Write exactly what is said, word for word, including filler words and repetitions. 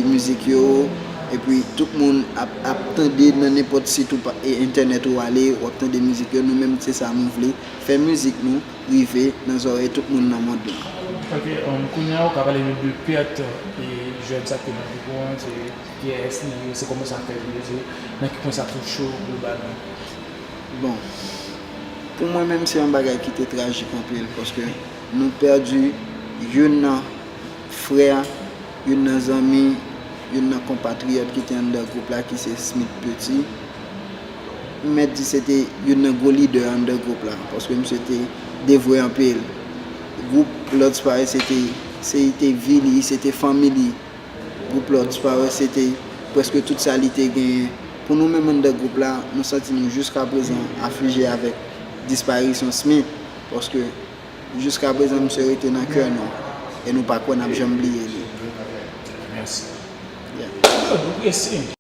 mizik yo, epi tout moun ap, ap tande nan nenpòt sit ou pa, e entènèt ou ale, w ap tande mizik yo. Nou menm, se sa nou vle, fè mizik nou rive nan zòrèy tout moun nan mond lan. Ok, um, kounye a, ou ka pale nou de pèt e jèn sa ki nan gwoup ou an, se kiyès li ye, se kòman sa fè vini, se nan ki pwen sa touche w globalman? Bon, pou mwen menm, se yon bagay ki te trajik anpil, paske nou pèdi youn nan frè, youn nan zanmi, youn nan konpatriyòt ki te anndan gwoup la, ki se Smith Petit. M mèt di se te youn nan gwo lidè anndan gwoup la, paske misye te devwe anpil. Gwoup Lord Sparrow se te, se te vi li, se te fanmi li. Gwoup Lord Sparrow se te prèske tout sa li te genyen. Pou nou menm anndan gwoup la, nou santi nou jiskaprezan aflije avèk disparisyon Smith, paske jiskaprezan misye rete nan kè nou, e nou pa kwè n ap janm bliye li. Mèsi. Yeah. Good, nou prese.